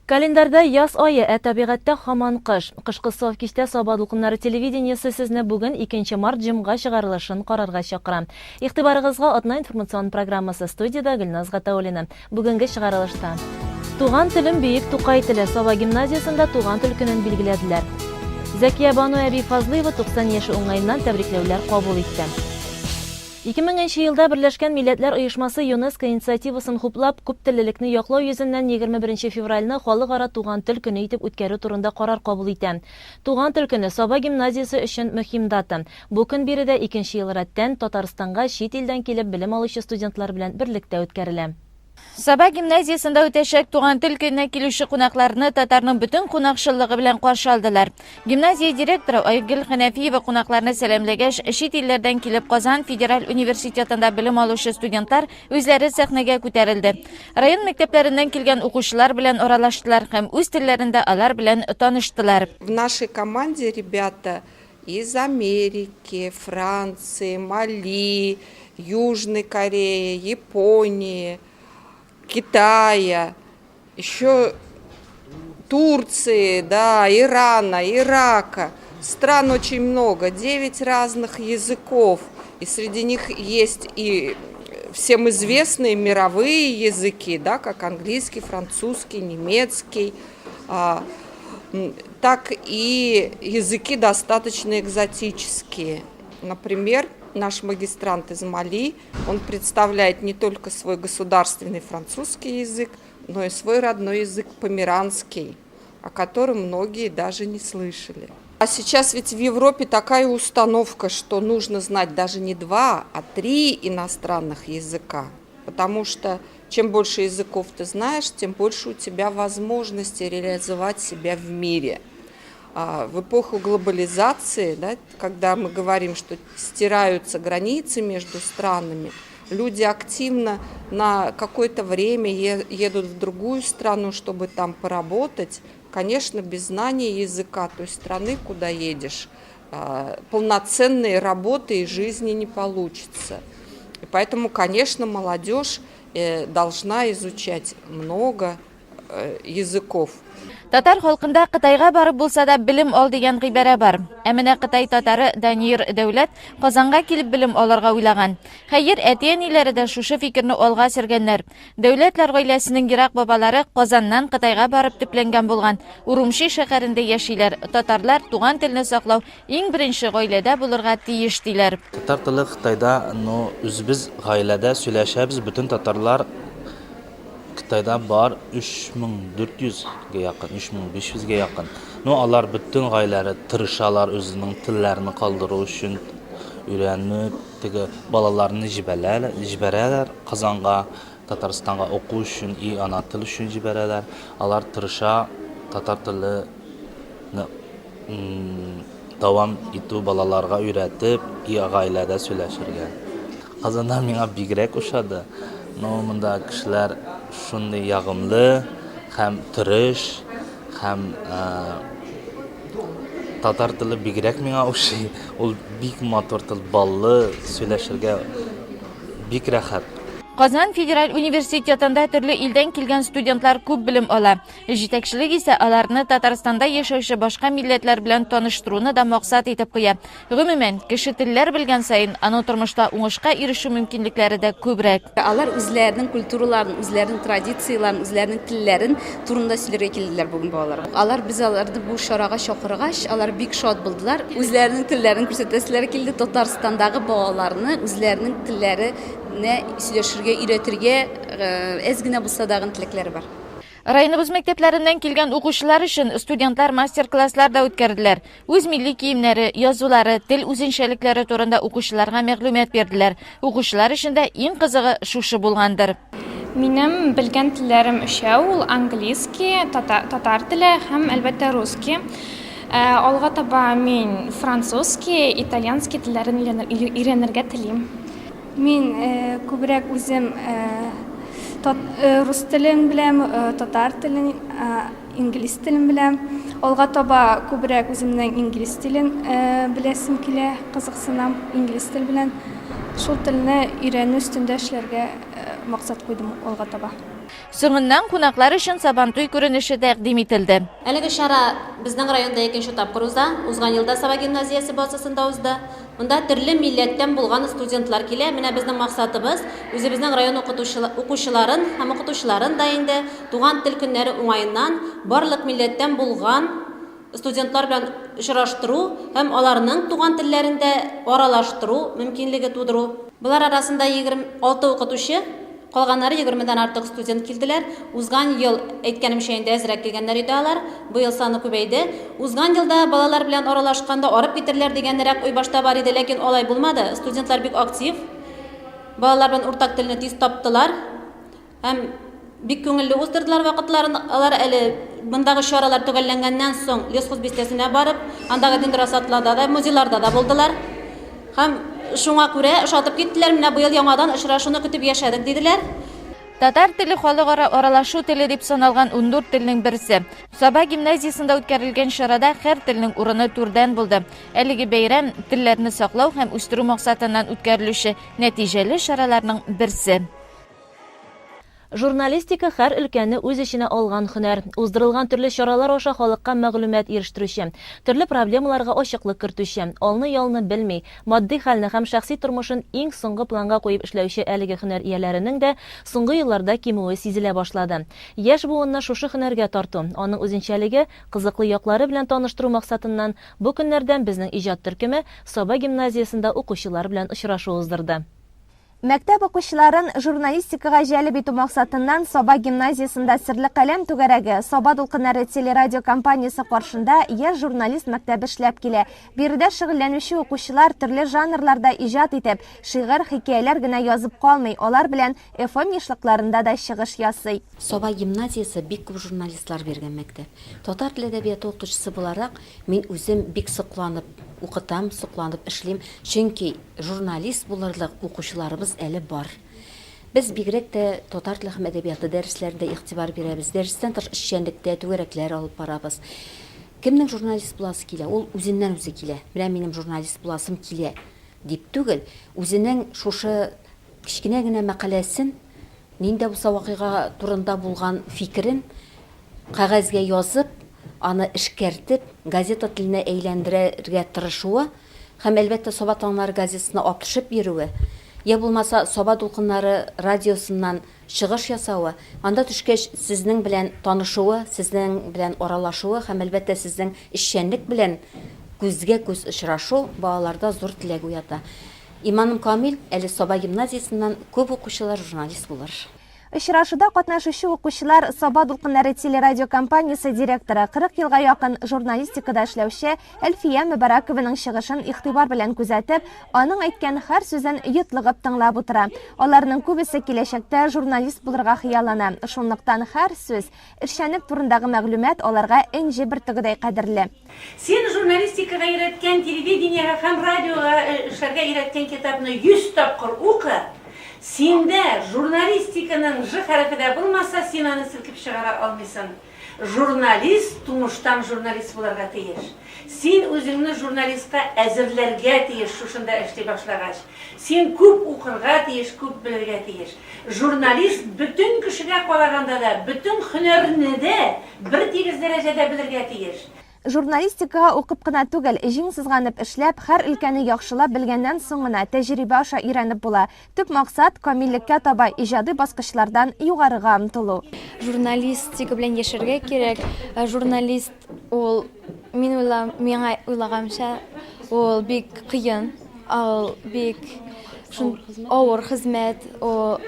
Календарьда яз ае, ә табигатьтә һаман кыш. Кышкы саф кичтә Саба дулкыннары телевидениесе сезне бүген, икенче март, җомга чыгарылышын карарга чакыра. Игътибарыгызга атна информацион программасы, студиядә Гөлназ Гатауллина. Бүгенге чыгарылышта. Туган телем бөек Тукай теле, Саба гимназиясендә туган тел көнен билгеләделәр. Зәкиябану әби Фазлыева 90 яше уңаеннан тәбрикләүләр кабул итте. 2000 нче елда Берләшкән Милләтләр Оешмасы ЮНЕСКО инициативасын хуплап, күптеллелекне яклау йөзеннән 21 февральне Халыкара туган тел көне итеп үткәрү турында карар кабул итә. Туган тел көне, Саба гимназиясе өчен мөһим дата. Бу көн биредә икенче ел рәттән Татарстанга чит илдән килеп белем алучы студентлар белән берлектә үткәрелә. Саба гимназиясендә үтәчәк Туган тел көненә килүче кунакларны татарның бөтен кунакчыллыгы белән каршы алдылар. Гимназия директоры Айгөл Хәнәфиева кунакларны сәламләгәч, чит илләрдән килеп Казан федераль университетында белем алучы студентлар үзләре сәхнәгә күтәрелде. Район мәктәпләреннән килгән укучылар белән аралаштылар һәм үз телләрендә алар белән таныштылар. В нашей команде ребята из Америки, Франции, Мали, Южной Кореи, Японии, Китая, еще Турции, да, Ирана, Ирака. Стран очень много, 9 разных языков. И среди них есть и всем известные мировые языки, да, как английский, французский, немецкий, так и языки достаточно экзотические. Например, наш магистрант из Мали, он представляет не только свой государственный французский язык, но и свой родной язык померанский, о котором многие даже не слышали. А сейчас ведь в Европе такая установка, что нужно знать даже не два, а три иностранных языка. Потому что чем больше языков ты знаешь, тем больше у тебя возможностей реализовать себя в мире. В эпоху глобализации, да, когда мы говорим, что стираются границы между странами, люди активно на какое-то время едут в другую страну, чтобы там поработать. Конечно, без знания языка той страны, куда едешь, полноценной работы и жизни не получится. И поэтому, конечно, молодежь должна изучать много языков. Татар халкында Кытайга барып булса да белем ал дигән гыйбарә бар. Ә менә Кытай татары Данир Дәүләт Казанга килеп белем алырга уйлаган. Хәер, әти-әниләре дә шушы фикерне алга сөргәннәр. Дәүләтләр гаиләсенең ерак бабалары Казаннан Кытайга барып төпләнгән булган. Урумчи шәһәрендә яшиләр. Татарлар туган телне саклау иң беренче гаиләдә булырга тиеш, диләр. Татар теле Кытайда, ну, үзебез гаиләдә сөйләшәбез, бөтен татарлар Кытайда бар 3400 гә якын, 3500 гә якын. Ну, алар бөтен гаиләләре тырышалар үзенең телләрен калдыру өчен, өйрәнеп, теге балаларны җибәрәләр, җибәрәләр Казанга, Татарстанга уку өчен и ана тел өчен җибәрәләр. Алар тырыша татар телене дәвам итү, балаларга өйрәтеп и гаиләдә сөйләшергә. Казанда миңа бигрәк ошады. Ну, монда кешеләр шундый ягымлы һәм тырыш һәм татар теле бигрәк миңа ошый. Ул бик матур тел, баллы, сөйләшергә бик рәхәт. Казан федераль университетында төрле илдән килгән студентлар күп белем ала. Җитәкчелек исә аларны Татарстанда яшәүче башка милләтләр белән таныштыруны да максат итеп куя. Гомумән, кеше телләр белгән саен, аның тормышта уңышка ирешү мөмкинлекләре дә күбрәк. Алар үзләренең культураларын, үзләренең традицияләрен, үзләренең телләрен турында сөйләргә килделәр бүген балалар. Алар без аларны бу чарага чакыргач, алар бик шат булдылар. Үзләренең телләрен күрсәтәселәре килде. Татарстандагы балаларны үзләренең телләренә сөйләшергә өйрәтергә әз генә булса дагын теләкләре бар. Районыбыз мәктәпләреннән килгән укучылар өчен студентлар мастер-класслар да үткәрделәр. Үз милли киемнәре, язулары, тел үзенчәлекләре турында укучыларга мәгълүмат бирделәр. Укучылар өчен дә иң кызыгы шушы булгандыр. Минем белгән телләрем өчәү, ул английский, татар теле һәм, әлбәттә, русский. Алга таба мин французский, итальянский телләрен өйрәнергә телим. Мин күбрәк үзем рус телен беләм, татар телен, инглиз телен беләм. Алга таба күбрәк үземнең инглиз телен беләсем килә, кызыксынам инглиз тел белән. Шул телне өйрәнү өстендә эшләргә максат куйдым алга таба. Соңыннан кунаклар өчен Сабантуй күренеше тәкъдим ителде. Әлеге чара безнең районда икенче тапкыр уза. Узган елда Саба гимназиясе базасында узды. Монда төрле милләттән булган студентлар килә. Менә безнең максатыбыз, үзебезнең район укучыларын һәм укытучыларын да инде туган тел көннәре уңаеннан барлык милләттән булган студентлар белән очраштыру һәм аларның туган телләрендә аралаштыру мөмкинлеге тудыру. Болар арасында 26 укытучы, калганнары егермедән артык студент килделәр. Узган ел, әйткәнемчә инде, әзрәк килгәннәр иде алар. Быел саны күбәйде. Узган елда балалар белән аралашканда арып китерләр дигәнрәк уй башта бар иде, ләкин алай булмады. Студентлар бик актив, балалар белән уртак телне тиз таптылар. Һәм бик күңелле уздырдылар вакытларын. Алар әле мондагы чаралар төгәлләнгәннән соң Лесхоз бистәсенә барып, андагы дендросадларда да, музейларда да булдылар. Һәм шуңа күрә ошатып киттеләр, менә быел яңадан очрашуны көтеп яшәдек, диделәр. Татар теле халыкара аралашу теле дип саналган 14 телнең берсе. Саба гимназиясендә үткәрелгән чарада һәр телнең урыны түрдән булды. Әлеге бәйрәм, телләрне саклау һәм үстерү максатыннан үткәрелүче нәтиҗәле чараларның берсе. Журналистика һәр өлкәне үз эченә алган һөнәр. Уздырылган төрле чаралар аша халыкка мәгълүмат ирештерүче, төрле проблемаларга ачыклык кертүче, алны-ялны белми, матди хәлне һәм шәхси тормышын иң соңгы планга куеп эшләүче әлеге һөнәр ияләренең дә соңгы елларда кимүе сизелә башлады. Яшь буынны шушы һөнәргә тарту, аның үзенчәлеге, кызыклы яклары белән таныштыру максатыннан бу көннәрдән безнең иҗат төркеме Саба гимназиясендә укучылар белән очрашу уздырды. Мәктәп укучыларын журналистикага җәлеп итү максатыннан Саба гимназиясендә Серле каләм түгәрәге, Саба дулкыннары телерадиокомпаниясе каршында Яшь журналист мәктәбе эшләп килә. Биредә шөгыльләнүче укучылар төрле жанрларда иҗат итеп, шигырь, хикәяләр генә язып калмый, алар белән FM ешлыкларында да чыгыш ясый. Саба гимназиясе бик күп журналистлар биргән мәктәп. Татар теле әдәбияты укытучысы буларак, мин үзем бик сокланып укытам, сокланып эшлим, чөнки Журналист булырлык укучыларыбыз әле бар. Без бигрәк тә татар теле һәм әдәбияты дәресләрендә игътибар бирәбез, дәрестән тыш эшчәнлектә түгәрәкләр алып барабыз. Кемнең журналист буласы килә, ул үзеннән-үзе килә. Менә минем журналист буласым килә дип түгел, үзенең шушы кечкенә генә мәкаләсен, нинди дә булса вакыйга турында булган фикерен кәгазьгә язып, аны эшкәртеп, газета теленә әйләндерергә тырышуы һәм, әлбәттә, Саба таңнары газетасына ап төшеп йөрүе, йә булмаса, Саба дулкыннары радиосыннан чыгыш ясавы, анда төшкәч, сезнең белән танышуы, сезнең белән аралашуы һәм, әлбәттә, сезнең эшчәнлек белән күзгә-күз очрашу балаларда зур теләк уята. Иманым камил, әле Саба гимназиясеннән күп укучылар журналист булыр. Очрашуда катнашучы укучылар Саба дулкыннары телерадиокомпаниясе директоры, 40 елга якын журналистикада эшләүче Әлфия Мөбарәкованың чыгышын игътибар белән күзәтеп, аның әйткән һәр сүзен йотлыгып тыңлап утыра. Аларның күбесе киләчәктә журналист булырга хыяллана, шунлыктан һәр сүз, эшчәнлек турындагы мәгълүмат аларга энҗе бөртегедәй кадерле. Син журналистикага өйрәткән, телевидениегә һәм радиога эшләргә өйрәткән китапны 100 тапкыр укы, синдә журналистиканың Ж хәрефе дә булмаса, син аны селкеп чыгара алмыйсың. Журналист тумыштан журналист булырга тиеш. Син үзеңне журналистка әзерләргә тиеш шушында эшли башлагач. Син күп укырга тиеш, күп белергә тиеш. Журналист бөтен кешегә караганда да, бөтен һөнәрне дә бертигез дәрәҗәдә белергә тиеш. Журналистикага укып кына түгел, җиң сызганып эшләп, һәр өлкәне яхшылап белгәннән соң гына тәҗрибә аша өйрәнеп була. Төп максат, камиллеккә таба иҗади баскычлардан югарыга омтылу. Журналистика белән яшәргә кирәк. Журналист ул, мин уйлам, миңа уйлаганча, ул бик кыен, ул бик авыр хезмәт, ул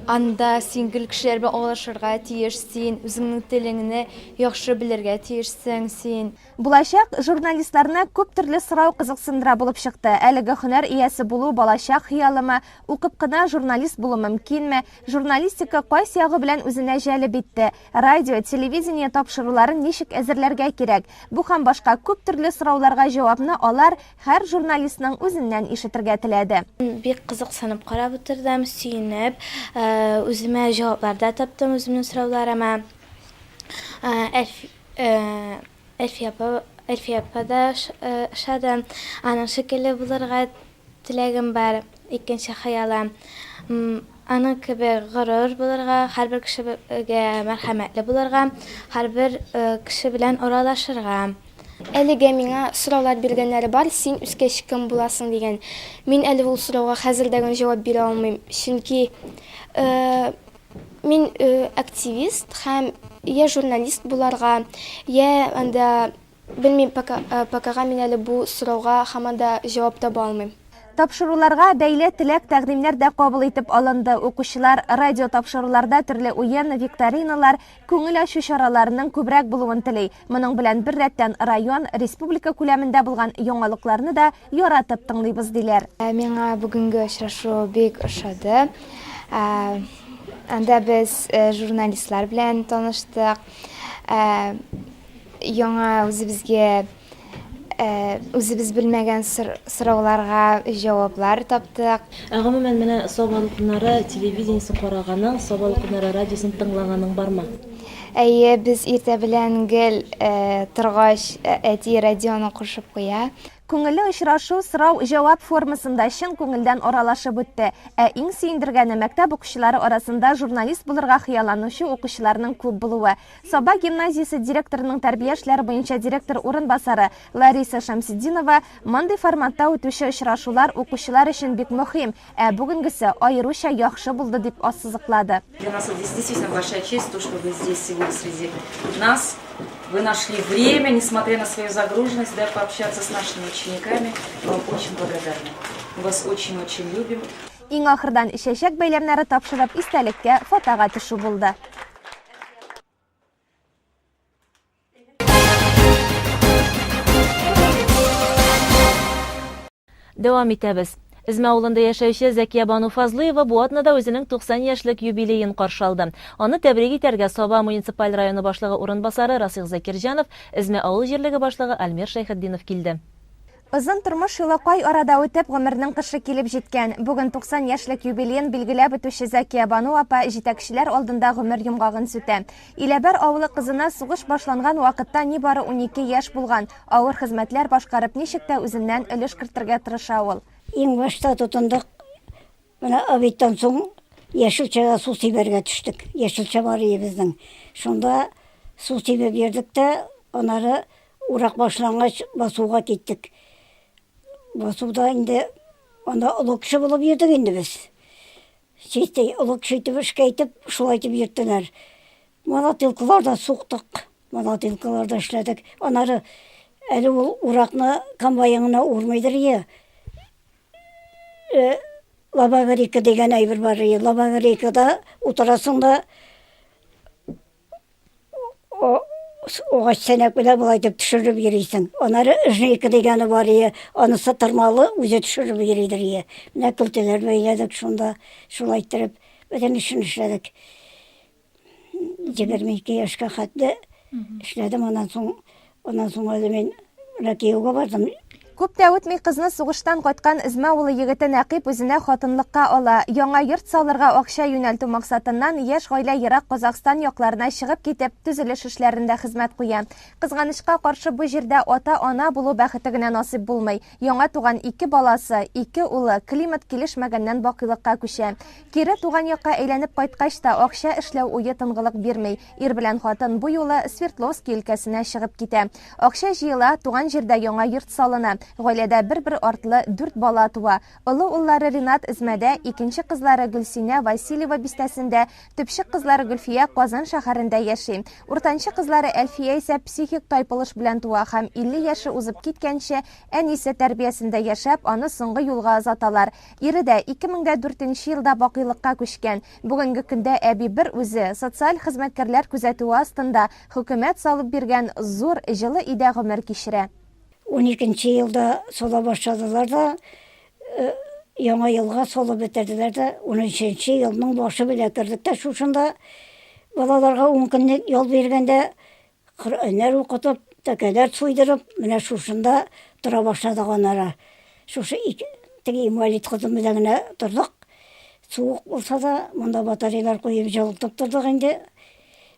анда син гел кешеләр белән аралашырга тиеш, син үзеңнең телеңне яхшы белергә тиешсең, син. Булачак журналистларны күп төрле сорау кызыксындыра булып чыкты. Әлеге һөнәр иясе булу балачак хыялымы, укып кына журналист булу мөмкинме, журналистика кайсы ягы белән үзенә җәлеп итте, радио, телевидение тапшыруларын ничек әзерләргә кирәк? Бу һәм башка күп төрле сорауларга җавапны алар Һәр журналистның үзеннән ишетергә теләде. Бик кызыксынып карап утырдым, сөенеп. Үземә җаваплар да таптым үземнең сорауларыма. Әлфия апа, Әлфия апа да ошады. Аның шикелле булырга теләгем бар. Икенче хыялым, аның кебек горур булырга, һәрбер кешегә мәрхәмәтле булырга, һәрбер кеше белән аралашырга. Әлегә миңа сораулар биргәннәре бар, син үскәч кем буласың дигән. Мин әле ул сорауга хәзер дә генә җавап бирә алмыйм, чөнки мин активист һәм я журналист буларга, я анда Белмим, пока, покага мин әле бу сорауга һаман да җавап таба алмыйм. Тапшыруларга бәйле теләк-тәкъдимнәр дә кабул итеп алынды. Укучылар радиотапшыруларда төрле уен, викториналар, күңел ачу чараларының күбрәк булуын тели. Моның белән беррәттән район, республика күләмендә булган яңалыкларны да яратып тыңлыйбыз, диләр. Миңа бүгенге очрашу бик ошады. Анда без журналистлар белән таныштык. Яңа үзебезгә үзебез белмәгән сорауларга җаваплар таптык. Ә гомумән, менә Саба дулкыннары телевидениесен караганың, Саба дулкыннары радиосын тыңлаганың бармы? Әйе, без иртә белән гел торгач, әти радионы кушып куя. Күңелле очрашу сорау-җавап формасында чын күңелдән аралашып үтте. Ә иң сөендергәне, мәктәп укучылары арасында журналист булырга хыялланучы укучыларның күп булуы. Саба гимназиясе директорының тәрбия эшләре буенча директор урынбасары Лариса Шәмсетдинова мондый форматта үтүче очрашулар укучылар өчен бик мөһим, ә бүгенгесе аеруча яхшы булды дип ассызыклады. Для нас это действительно большая честь, то, что вы здесь сегодня среди нас. Вы нашли время, несмотря на свою загруженность, да, пообщаться с нашими учениками. Мы вам очень благодарны. Мы вас очень-очень любим. Иң ахырдан чәчәк бәйләмнәре тапшырып, истәлеккә фотога төшү булды. Дәвам итәбез. Эзмә авылында яшәүче Зәкия Бану Фазлыева бу атнада үзенең 90 яшьлек юбилеен каршы алды. Аны тәбрик итәргә Саба муниципаль районы башлыгы урынбасары Расих Закирҗанов, Эзмә авыл җирлеге башлыгы Альмир Шәйхетдинов килде. Озын тормыш юлы кай арада үтеп, гомернең кышы килеп җиткән. Бүген 90 яшьлек юбилеен билгеләп үтүче Зәкиябану апа җитәкчеләр алдында гомер йомгагын сүтә. Иләбәр авылы кызына сугыш башланган вакытта нибары 12 яшь булган. Авыр хезмәтләр башкарып, ничек тә үзеннән өлеш кертергә тырыша ул. Иң башта тотындык Менә обедтан соң яшелчәгә су сибәргә төштек. Яшелчә бар иде безнең. Шунда су сибеп йөрдек тә, аннары урак башлангач басуга киттек. Басуда инде анда олы кеше булып йөрдек инде без. Чистый олы кеше итеп эшкә итеп, шулай итеп йөрттеләр. Молотилкаларда суктык, молотилкаларда эшләдек. Аннары әле ул уракны комбайн гына урмыйдыр ие. Э, лобогрейка дигән әйбер бар иде. Лобогрейкада утырасың да агач сәнәк белән болай итеп төшереп йөрисең. Аннары жнейка дигәне бар иде. Анысы тырмалы, үзе төшереп йөридер иде. Менә көлтәләр бәйләдек шунда, шулай иттереп бөтен эшен эшләдек. 22 яшькә хәтле эшләдем, аннан соң, аннан соң әле мин менә кияүгә бардым. Күп тә үтми кызны сугыштан кайткан Эзмә авылы егете Нәкыйп үзенә хатынлыкка ала. Яңа йорт салырга акча юнәлтү максатыннан яшь гаилә ерак Казахстан якларына чыгып китеп, төзелеш эшләрендә хезмәт куя. Кызганычка каршы, бу җирдә ата-ана булу бәхете генә насыйп булмый. Яңа туган ике баласы, ике улы, климат килешмәгәннән бакыйлыкка күчә. Кире туган якка әйләнеп кайткач та, акча эшләү уе тынгылык бирми. Ир белән хатын бу юлы Свердловски өлкәсенә чыгып китә. Акча җыела, туган җирдә яңа йорт салына. Гаиләдә бер-бер артлы дүрт бала туа. Олы уллары Ринат Эзмәдә, икенче кызлары Гөлсинә Васильево бистәсендә, төпчек кызлары Гөлфия Казан шәһәрендә яши. Уртанчы кызлары Әлфия исә психик тайпылыш белән туа һәм 50 яше узып киткәнче әнисе тәрбиясендә яшәп, аны соңгы юлга озаталар. Ире дә 2004 нче елда бакыйлыкка күчкән. Бүгенге көндә әби бер үзе, социаль хезмәткәрләр күзәтүе астында, хөкүмәт салып биргән зур, җылы өйдә гомер кичерә. Уникенче елда сала башладылар да, яңа елга салып бетерделәр дә, унөченче елның башы белән кердек тә шушында. Балаларга ун көнлек ял биргәндә Коръәннәр укытып, тәкәләр суйдырып, менә шушында тора башладык аннары. Шушы ике, теге инвалид кызым белән генә тордык. Суык булса да, монда батареялар куеп җылытып тордык инде.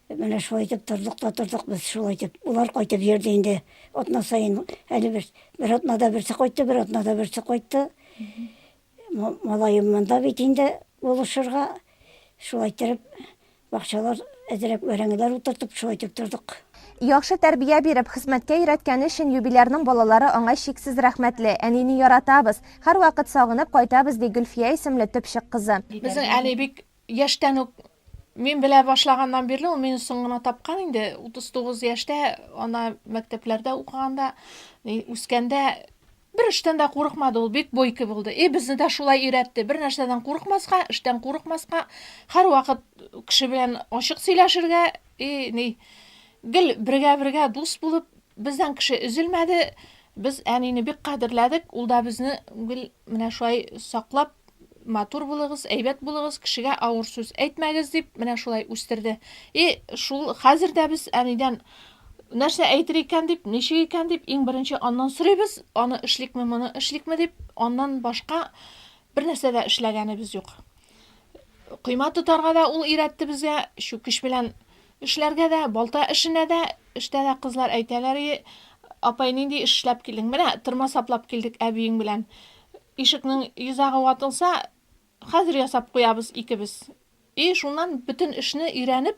Менә шулай итеп тордык та тордык без шулай итеп. Улар кайтып йөрде инде атна саен. Әле бер, бер атнада берсе кайтты, бер атнада берсе кайтты. Малаем монда бит инде булышырга. Шулай иттереп, бакчалар әзрәк бәрәңгеләр утыртып, шулай итеп тордык. Яхшы тәрбия биреп, хезмәткә өйрәткәне өчен юбилярның балалары аңа чиксез рәхмәтле. Әнине яратабыз, һәрвакыт сагынып кайтабыз, ди Гөлфия исемле төпчек кызы. Безнең әни бик яшьтән үк мин белә башлаганнан бирле ул мине соң гына тапкан инде 39 яшьтә ана мәктәпләрдә укыганда үскәндә бер эштән дә курыкмады ул бик бойкий булды и безне дә шулай өйрәтте бер нәрсәдән курыкмаска эштән курыкмаска һәрвакыт кеше белән ачык сөйләшергә и ни гел бергә бергә дус булып бездән кеше өзелмәде без әнине бик кадерләдек ул да безне гел менә шулай саклап матур булыгыз, әйбәт булыгыз, кешегә авыр сүз әйтмәгез дип, менә шулай үстерде. И шул хәзер дә без әнидән нәрсә әйтер икән дип, ничек икән дип, иң беренче аннан сорыйбыз, аны эшликме, моны эшликме дип, аннан башка бер нәрсә дә эшләгәнебез юк. Койма тотарга да ул өйрәтте безгә, чүкеч белән эшләргә дә, балта эшенә дә, эштә дә кызлар әйтәләр, и, апай, нинди эш эшләп килдең? Менә тырма саплап килдек әбиең белән. Ишекнең йозагы ватылса, хәзер ясап куябыз икебез. И шуннан бөтен эшне өйрәнеп,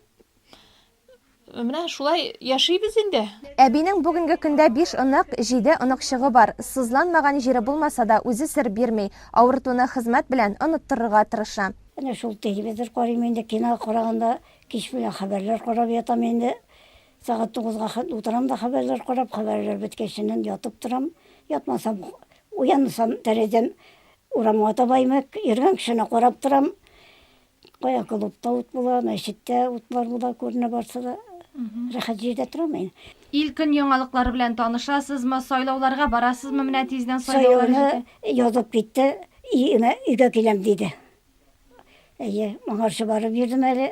менә шулай яшибез инде. Әбинең бүгенге көндә биш онык, җиде оныкчыгы бар. Сызланмаган җире булмаса да, үзе сер бирми, авыртуны хезмәт белән оныттырырга тырыша. Әнә шул телевизор карыйм инде, кино караганда кич белән хәбәрләр карап ятам инде. Сәгать тугызга хәтле утырам да хәбәрләр карап, хәбәрләр беткәченнән ятып торам. Ятмасам, уянсам, тәрәзәм урамга таба имәк, йөргән кешене карап торам. Кая клубта ут була, мәчеттә утлар була, күренә барсы да. Рәхәт җирдә торам мин. Ил-көн яңалыклары белән танышасызмы, сайлауларга барасызмы? Менә тиздән сайлаулар җитә. Сайлауны язып китте, өемә, өйгә киләм, диде. Әйе, моңарчы барып йөрдем әле.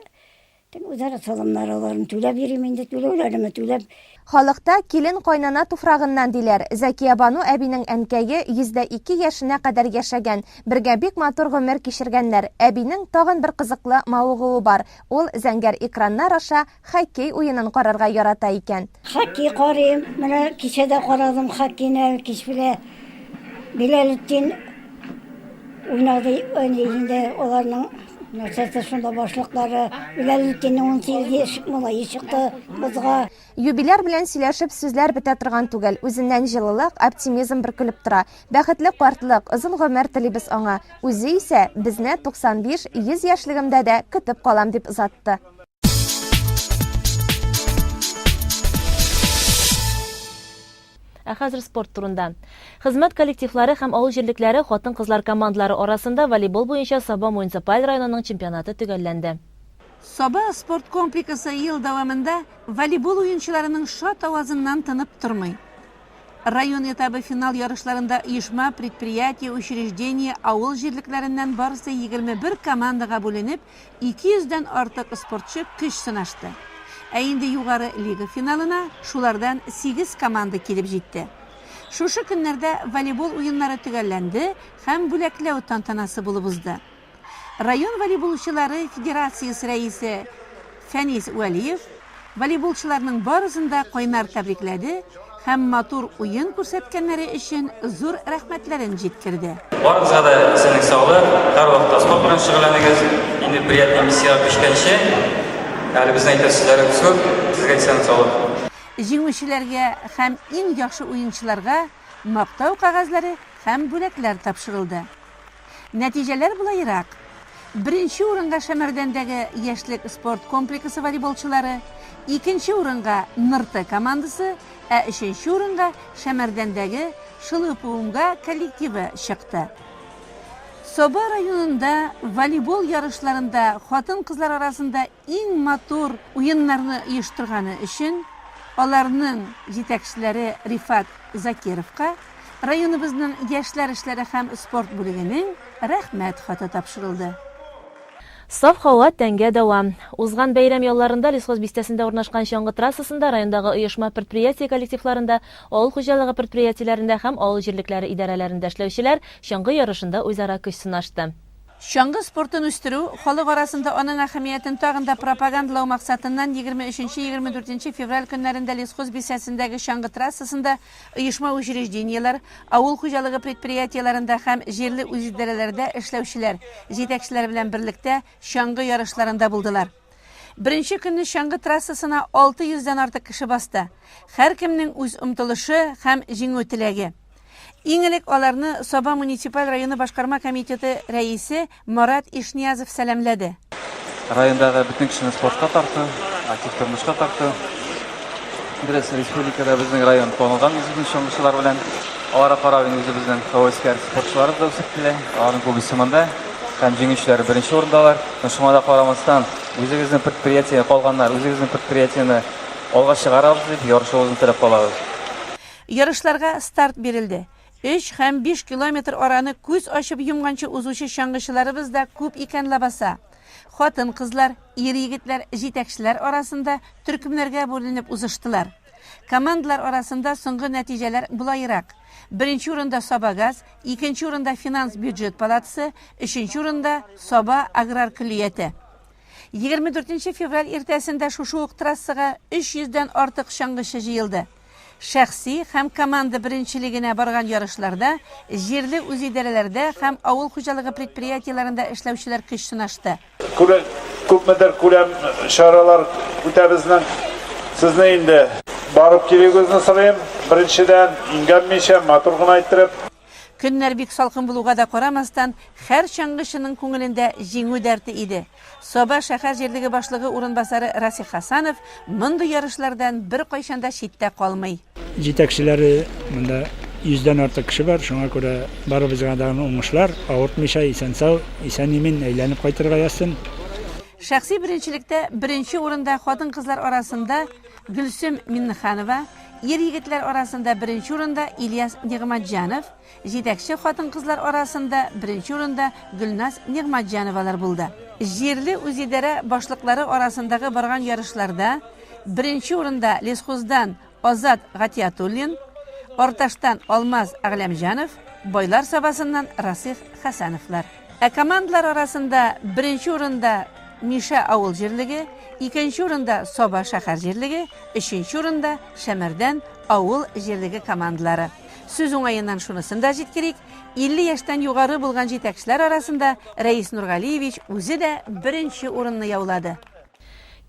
Үзара салымнар аларын түләп йөрим инде, түләүләремне түләп. Халыкта килен кайнана туфрагыннан диләр. Зәкиябану әбинең әнкәе 102 яшенә кадәр яшәгән. Бергә бик матур гомер кичергәннәр. Әбинең тагын бер кызыклы мавыгуы бар. Ул зәңгәр экраннар аша хоккей уенын карарга ярата икән. Хоккей карыйм. Менә кичә дә карадым хоккейны, кич белә Билалетдин уйнады инде аларның нәрсәсе шунда башлыклары. Билалетдиннең 18 яшьлек малае чыкты бозга. Юбиляр белән сөйләшеп сүзләр бетә торган түгел. Үзеннән җылылык, оптимизм бөркелеп тора. Бәхетле картлык, озын гомер телибез аңа. Үзе исә безне 95, 100 яшьлегемдә дә көтеп калам дип озатты. Ә хәзер спорт турында. Хезмәт коллективлары һәм авыл җирлекләре хатын-кызлар командалары арасында волейбол буенча Саба муниципаль районының чемпионаты төгәлләнде. Саба спорт комплексы ел дәвамында волейбол уенчыларының шат авазыннан тынып тормый. Район этабы финал ярышларында оешма, предприятие, учреждение, авыл җирлекләреннән барысы 21 командага бүленеп, 200 дән артык спортчы көч сынашты. Ә инде югары лига финалына шулардан сигез команда килеп җитте. Шушы көннәрдә волейбол уеннары төгәлләнде һәм бүләкләү тантанасы булып узды. Район волейболчылары федерациясе рәисе Фәнис Вәлиев волейболчыларның барысын да кайнар тәбрикләде һәм матур уен күрсәткәннәре өчен зур рәхмәтләрен җиткерде. Барыгызга да исәнлек саулык, һәрвакытта спорт белән шөгыльләнегез. Инде приятный миссиягә күчкәнче, әле безнең әйтер сүзләребез күп. Сезгә исәнлек саулык. Җиңүчеләргә һәм иң яхшы уенчыларга Мактау кәгазьләре һәм бүләкләр тапшырылды. Нәтиҗәләр болайрак. Беренче урынга Шәмәрдәндәге Яшьлек спорт комплексы волейболчылары, икенче урынга Нырты командасы, ә өченче урынга Шәмәрдәндәге Шылыпуымга коллективы чыкты. Саба районында волейбол ярышларында хатын-кызлар арасында иң матур уеннарны оештырганы өчен аларның җитәкчеләре Рифат Закировка районыбызның яшьләр эшләре һәм спорт бүлегенең Рәхмәт хаты тапшырылды. Саф һава, тәнгә дәва. Узган бәйрәм ялларында Лесхоз бистәсендә урнашкан чаңгы трассасында райондагы оешма-предприятие коллективларында, авыл хуҗалыгы предприятиеләрендә һәм авыл җирлекләре идарәләрендә эшләүчеләр чаңгы ярышында үзара көч сынашты. Чаңгы спортын үстерү, халык арасында аның әһәмиятен тагын да пропагандалау максатыннан 23-24 февраль көннәрендә Лесхоз бистәсендәге чаңгы трассасында оешма-учреждениеләр, авыл хуҗалыгы предприятиеләрендә һәм җирле үзидарәләрдә эшләүчеләр, җитәкчеләр белән берлектә чаңгы ярышларында булдылар. Беренче көнне чаңгы трассасына 600 дән артык кеше басты. Һәркемнең үз омтылышы һәм җиңү теләге. Иң элек аларны Саба муниципаль районы башкарма комитеты рәисе Марат Ишниязов сәламләде. Райондагы бөтен кешене спортка тарту, актив тормышка тарту. Дөрес, республикада безнең район танылган үзебезнең чаңгычылар белән. Аларга карап инде үзебезнең һәвәскәр спортчыларыбыз да үсеп килә. Аларның күбесе монда һәм җиңүчеләр беренче урындалар. Но шуңа да карамастан, үзегезнең предприятие калганнар, үзегезнең предприятиене алга чыгарабыз дип, ярышуыгызны теләп калабыз. Ярышларга старт бирелде. Өч һәм биш километр араны күз ачып йомганчы узучы чаңгычыларыбыз да күп икән ләбаса. Хатын-кызлар, ир-егетләр, җитәкчеләр арасында төркемнәргә бүленеп узыштылар. Командалар арасында соңгы нәтиҗәләр болайрак. Беренче урында Сабагаз, икенче урында Финанс-бюджет палатасы, өченче урында Саба аграр көллияте. 24 февраль иртәсендә шушы ук трассага 300 дән артык чаңгычы җыелды. Шәхси һәм команда беренчелегенә барган ярышларда җирле үзидарәләрдә һәм авыл хуҗалыгы предприятиеләрендә эшләүчеләр көч сынашты. Күпмедер күләм чаралар үтә безнең. Сезне инде барып килүегезне сорыйм. Беренчедән, имгәнмичә, матур гына иттереп. Көннәр бик салкын булуга да карамастан, һәр чаңгычының күңелендә җиңү дәрте иде. Саба шәһәр җирлеге башлыгы урынбасары Расих Хасанов мондый ярышлардан беркайчан да читтә калмый. Җитәкчеләре монда йөздән артык кеше бар, шуңа күрә барыбызга да уңышлар, авыртмыйча, исән-сау, исән-имин әйләнеп кайтырга язсын. Шәхси беренчелектә беренче урында хатын-кызлар арасында Гөлсем Миннеханова, ир-егетләр арасында беренче урында Ильяс Нигъмәтҗанов, җитәкче хатын-кызлар арасында беренче урында Гөлназ Нигъмәтҗановалар булды. Җирле үзидарә башлыклары арасындагы барган ярышларда беренче урында Лесхоздан Азат Гатиятуллин, Арташтан Алмаз Әгъләмҗанов, Байлар Сабасыннан Расыйх Хәсәновлар. Ә командалар арасында беренче урында Мишә авыл җирлеге, икенче урында Саба шәһәр җирлеге, өченче урында Шәмәрдән авыл җирлеге командалары. Сүз уңаеннан шунысын да җиткерик, 50 яшьтән югары булган җитәкчеләр арасында Рәис Нургалиевич үзе дә беренче урынны яулады.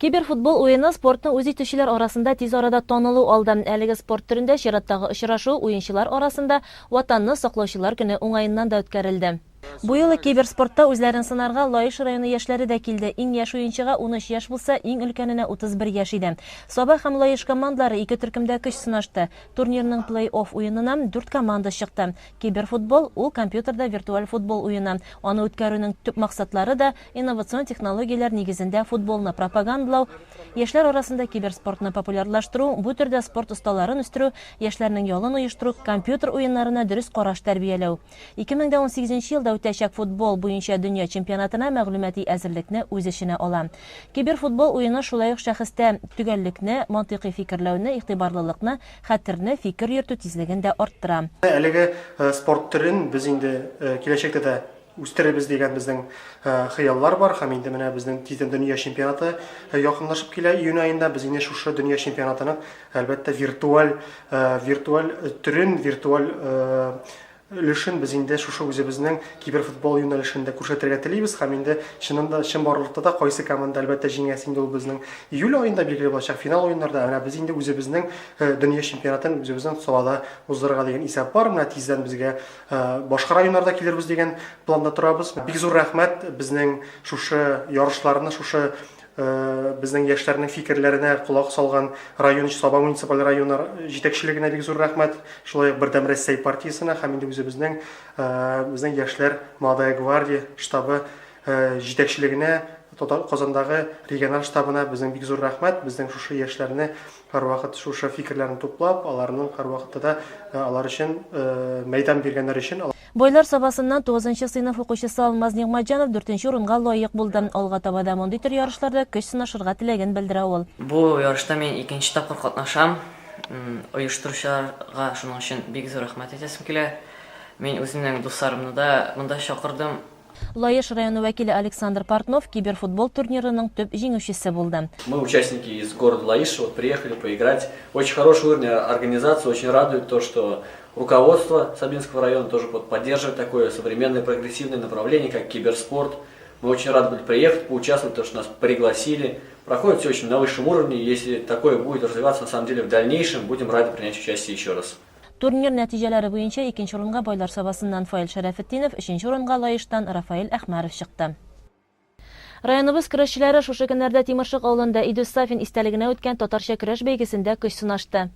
Киберфутбол уены спортны үз итүчеләр арасында тиз арада танылу алды. Әлеге спорт төрендә чираттагы очрашу уенчылар арасында Ватанны саклаучылар көне уңаеннан да үткәрелде. Бу юлы киберспортта үзләрен сынарга Лаеш районы яшьләре дә килде. Иң яшь уенчыга 13 яшь булса, иң өлкәненә 31 яшь иде. Саба һәм Лаеш командалары ике төркемдә көч сынашты. Турнирның плей-офф уенына дүрт команда чыкты. Киберфутбол, ул компьютерда виртуаль футбол уены. Аны үткәрүнең төп максатлары да, инновацион технологияләр нигезендә футболны пропагандалау, яшьләр арасында киберспортны популярлаштыру, бу төрдә спорт осталарын үстерү, яшьләрнең ялын оештыру, компьютер уеннарына дөрес караш тәрбияләү. 2018 елда үтәчәк футбол буенча дөнья чемпионатына мәгълүмати әзерлекне үз эченә ала. Киберфутбол уены шулай ук шәхестә төгәллекне, мантыйкый фикерләүне, игътибарлылыкны, хәтерне, фикер йөртү тизлеген дә арттыра. Әлеге спорт төрен без инде киләчәктә дә үстерербез дигән безнең хыяллар бар һәм инде менә безнең тиздән дөнья чемпионаты якынлашып килә июнь аенда. Без инде шушы дөнья чемпионатының, әлбәттә, виртуаль виртуаль төрен, виртуаль өлешен без инде шушы үзебезнең киберфутбол юнәлешендә күрсәтергә телибез һәм инде чыннан да чынбарлыкта да кайсы команда әлбәттә җиңәсе инде ул безнең июль аенда билгеле булачак финал уеннарда. Ә менә без инде үзебезнең дөнья чемпионатын үзебезнең Сабада уздырырга дигән исәп бар. Менә тиздән безгә башка районнарда килербез дигән планда торабыз. Бик зур рәхмәт безнең шушы ярышларны, шушы Безнең яшьләрнең фикерләренә колак салган район, Саба муниципаль районы җитәкчелегенә бик зур рәхмәт. Шулай ук Бердәм Рәссәй партиясенә һәм инде үзебезнең безнең яшьләр Молодая гвардия штабы җитәкчелегенә, Казандагы региональ штабына безнең бик зур рәхмәт. Безнең шушы яшьләрне һәрвакыт шушы фикерләрен туплап, аларның һәрвакытта да алар өчен мәйдан биргәннәр өчен. Байлар Сабасыннан тугызынчы сыйныф укучысы Алмаз Нигъмәтҗанов дүртенче урынга лаек булды. Алга таба да мондый төр ярышларда көч сынашырга теләген белдерә ул. Бу ярышта мин икенче тапкыр катнашам. Оештыручыларга шуның өчен бик зур рәхмәт әйтәсем килә. Мин үземнең дусларымны да монда чакырдым. Лаеш районы вәкиле Александр Портнов киберфутбол турнирының төп җиңүчесе булды. Мы участники из города Лаиша, вот приехали поиграть. Очень хороший уровень организации, очень радует то, что руководство Сабинского района тоже поддерживает такое современное прогрессивное направление, как киберспорт. Мы очень рады были приехать, поучаствовать, то, что нас пригласили. Проходит все очень на высшем уровне. Если такое будет развиваться, на самом деле, в дальнейшем, будем рады принять участие еще раз. Турнир нәтиҗәләре буенча икенче урынга Байлар Сабасыннан Фаил Шәрәфетдинов, өченче урынга Лаештан Рафаэль Әхмәров чыкты. Районыбыз көрәшчеләре шушы көннәрдә Тимершык авылында Идүс Сафин истәлегенә үткән татарча көрәш бәйгесендә көч сынашты.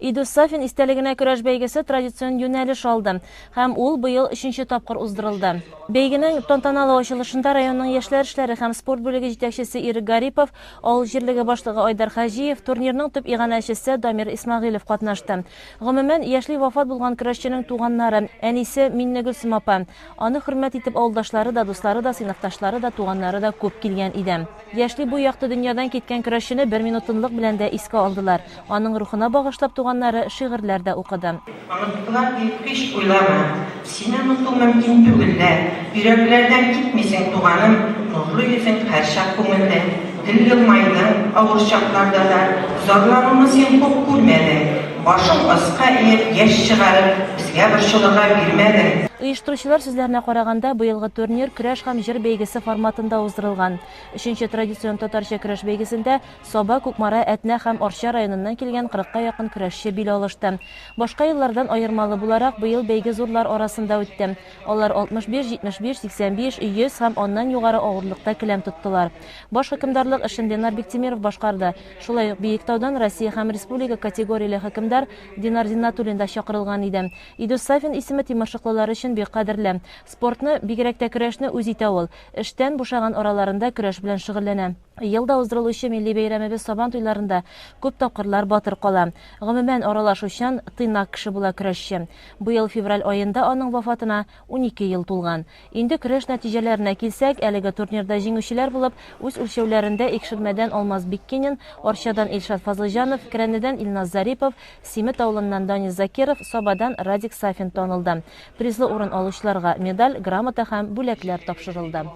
Идүс Сафин истәлегенә көрәш бәйгесе традицион юнәлеш алды һәм ул быел өченче тапкыр уздырылды. Бәйгенең тантаналы ачылышында районның яшьләр эшләре һәм спорт бүлеге җитәкчесе Ирек Гарипов, Авыл җирлеге башлыгы Айдар Хаҗиев, турнирның төп иганәчесе Дамир Исмәгыйлев катнашты. Гомумән, яшьли вафат булган көрәшченең туганнары, әнисе Миннегөлсем апа, аны хөрмәт итеп авылдашлары да, дуслары да, сыйныфташлары да, туганнары да күп килгән иде. Яшьли бу якты дөньядан киткән көрәшчене бер минут тынлык белән дә искә алдылар. Аның рухына багышлап туганнары шигырьләр дә укыды. Оныттылар диеп һич уйлама, Сине оныту мөмкин түгел дә. Йөрәкләрдән китмисең, туганым, Нурлы йөзең һәрчак күңелдә. Гел елмайдың, авыр чакларда да, Зарлануны син хуп күрмәдең. Башың аска иеп, яшь чыгарып, Безгә борчылырга бирмәдең. Оештыручылар сүзләренә караганда, быелгы турнир көрәш һәм җыр бәйгесе форматында уздырылган. Өченче традицион татарча көрәш бәйгесендә Саба, Кукмара, Әтнә һәм Арча районыннан килгән кырыкка якын көрәшче бил алышты. Башка еллардан аермалы буларак, быел бәйге зурлар арасында үтте. Алар 65, 75, 85, 100 һәм аннан югары авырлыкта келәм тоттылар. Баш хөкемдарлык эшен Ленар Биктимиров башкарды. Шулай ук Биектаудан Россия һәм республика категорияле хөкемдар Динар Зиннатуллин да чакырылган иде. Идүс Сафин исеме тимершыклылар өчен бик кадерле. Спортны, бигрәк тә көрәшне үз итә ул. Эштән бушаган араларында көрәш белән шөгыльләнә. Ел да уздырылучы милли бәйрәмебез Сабан туйларында күп тапкырлар батыр кала. Гомумән, аралашучан, тыйнак кеше була көрәшче. Быел февраль аенда аның вафатына 12 ел тулган. Инде көрәш нәтиҗәләренә килсәк, әлеге турнирда җиңүчеләр булып, үз үлчәүләрендә Икшермәдән Алмаз Биккинин, Арчадан Илшат Фазылҗанов, Керәннедән Илназ Зарипов, Симет авылыннан Данис Закиров, Сабадан Радик Сафин танылды. Призлы урын алучыларга медаль, грамота һәм бүләкләр тапшырылды.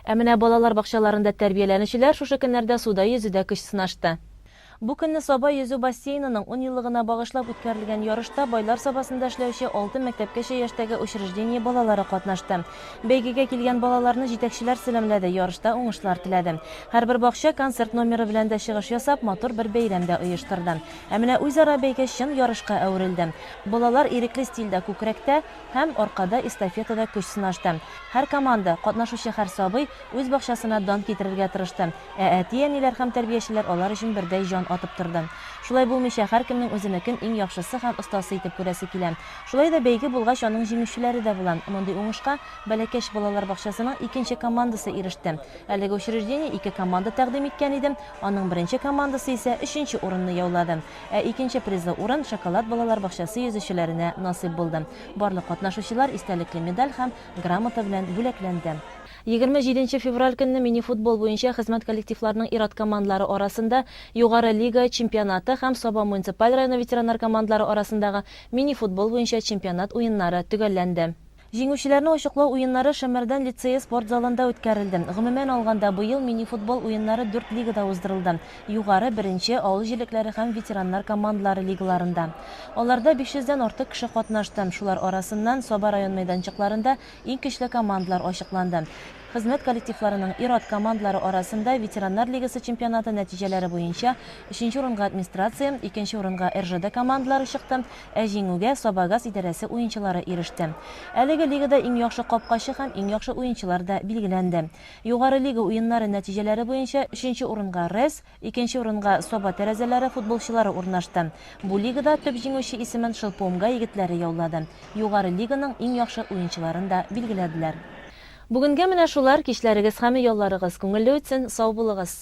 Ә менә балалар бакчаларында тәрбияләнүчеләр шушы көннәрдә суда йөзүдә көч сынашты. Бу көнне Саба йөзү бассейнының ун еллыгына багышлап үткәрелгән ярышта Байлар Сабасында эшләүче алты мәктәпкәчә яшьтәге учреждение балалары катнашты. Бәйгегә килгән балаларны җитәкчеләр сәламләде, ярышта уңышлар теләде. Һәрбер бакча концерт номеры белән дә чыгыш ясап, матур бер бәйрәм дә оештырды. Ә менә үзара бәйге чын ярышка әверелде. Балалар ирекле стильдә күкрәктә, Һәм аркада эстафетада көч сынашты. Һәр команда, катнашучы һәр сабый үз бакчасына дан китерергә тырышты, ә әти-әниләр һәм тәрбиячеләр алар өчен бердәй җан атып торды. Шулай булмыйча, һәркемнең үзенекен иң яхшысы һәм остасы итеп күрәсе килә. Шулай да бәйге булгач, аның җиңүчеләре дә була. Мондый уңышка Бәләкәч балалар бакчасының икенче командасы иреште. Әлеге учреждение ике команда тәкъдим иткән иде, аның беренче командасы исә өченче урынны яулады. Ә икенче призлы урын Шоколад балалар бакчасы йөзүчеләренә насыйп булды. Барлык катнашучылар истәлекле медаль һәм грамота белән бүләкләнде. 27 нче февраль көнне мини-футбол буенча хезмәт коллективларының ир-ат командалары арасында Югары лига чемпионаты һәм Саба муниципаль районы ветераннар командалары арасындагы мини-футбол буенча чемпионат уеннары төгәлләнде. Җиңүчеләрне ачыклау уеннары Шәмәрдән лицее спорт залында үткәрелде. Гомумән алганда, быел мини-футбол уеннары дүрт лигада уздырылды, югары, беренче, авыл җирлекләре һәм ветераннар командалары лигаларында. Аларда 500 дән артык кеше катнашты. Шулар арасыннан Саба район мәйданчыкларында иң көчле командалар ачыкланды. Хезмәт коллективларының ир-ат командалары арасында ветераннар лигасы чемпионаты нәтиҗәләре буенча өченче урынга администрация, икенче урынга РЖД командалары чыкты, Ә җиңүгә Сабагаз идарәсе уенчылары иреште. Әлеге лигада иң яхшы капкачы һәм иң яхшы уенчылар да билгеләнде. Югары лига уеннары нәтиҗәләре буенча өченче урынга РЭС, икенче урынга Саба тәрәзәләре футболчылары урнашты. Бу лигада төп җиңүче исемен Шелпоумга егетләре яулады. Югары лиганың иң яхшы уенчыларын да билгеләделәр. Бүгенгә менә шулар, кичләрегез һәм ялларыгыз күңелле үтсен, сау булыгыз!